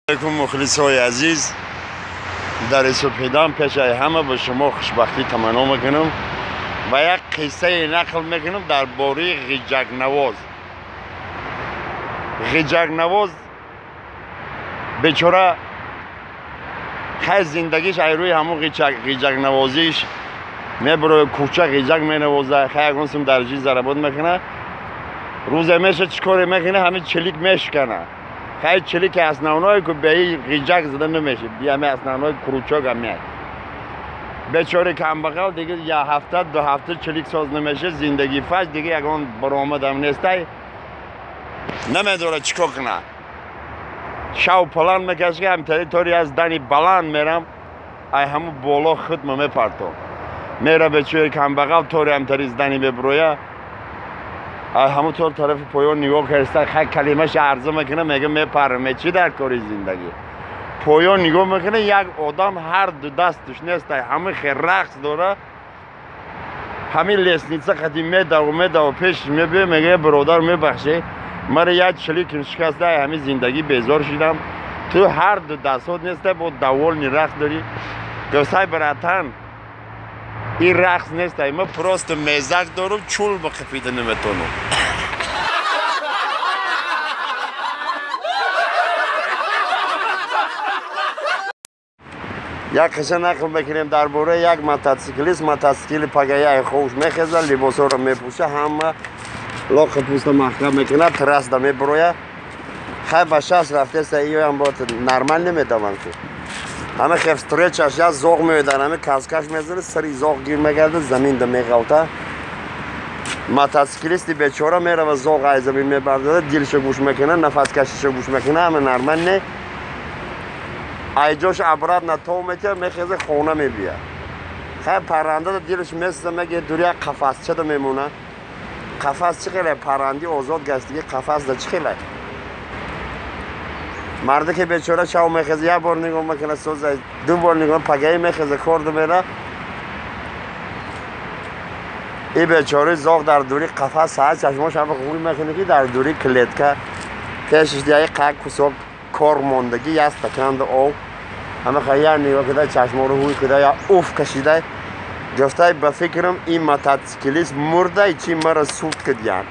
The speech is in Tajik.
Алейкум, мухлисои азиз. Дар субҳидам пешаи ҳама ба шумо хушбахтӣ таманно мекунам ва як қиссае нақл мекунам дар бораи ғиҷакнавоз. Ғиҷакнавоз бечора хай зиндагиш ай рӯи ҳамун ғиҷакнавозиш мебуро, кӯча ғиҷак менавоза, хай ягон сум дар ҷи заработ мекуна. Рӯзе меша, чӣ коре мекуна, ҳамин чилик мешикана. Хай чилики основное ку беи ғиҷак зада намешид, биами основной крючок ами. Бечори камбағал дига я ҳафта, 2 ҳафта чилик соз намешид, зиндагӣ фаҷ, дига ягон баромадам нестай, намедора чӣ кор куна. Шав план мекаши, ки ҳамтари тори аз дани баланд мерам, ай ҳаму боло худма мепартом. Мера бечори камбағал тори ҳамтари здани мебуроя, ай ҳамун тор тарафи поён нигоҳ карда, хай калимаша арза мекуна, мега мепарам, чӣ дар кори зиндагӣ. Поён нигоҳ мекуна, як одам ҳар ду дасташ нестай, ҳамин хел рақс дора, ҳамин лестница қати медаву медаву пеш мебиё, мега бародар, мебахшӣ, мара як чиликим шикаста, ай ҳамин зиндагӣ безор шидам, ту ҳар ду дастҳот нестай, бо довольный рақс дорӣ. Гуфтай, братан, ин рақс нестай, ма просто мезак дорум, чул бақапида наметонам. Як қисса нақл мекунем дар бораи як мотоциклист. Мотоцикли пагаяи ховуш мехеза, либосҳоро мепӯша, ҳама лоқи пӯста маҳкам мекунад, трассда мебуроя. Хай ба 60 рафтеста, иёям бо нормал намедаванд ки. Ҳама хел встречаш як зоғ меояд, ҳама каскаш мезана, сари зоғ гир мегарда, заминда меғалта. Мотоциклисти бечора мерава, зоғ ай замин мебардора, дилшо гӯш мекуна, нафаскашишо гӯш мекуна, ҳама нормал не. Айҷош обратно тов метия, мехеза, хона мебия. Хай парранда дилш месиза, меге дур як қафасчада мемона. Қафас чӣ хеле, парранди озод гаштиги қафасда чӣ хеле. Марде ки бечора шав мехеза, як бор нигоҳ мекуна, соза, ду бор нигоҳ, пагаи мехеза, корда мера. И бечори зоғ дар дури қафас саат чашмош ҳама ғур мекуна, ки дар дури клетка пешаш як қак кусок кор мондагӣ, як стаканда об. Ҳама хай як нигоҳ кида, чашморо ҳуй кида, як уф кашида, гуфтай, ба фикрам ин мотоциклист мурдай, чи мара суд кидян.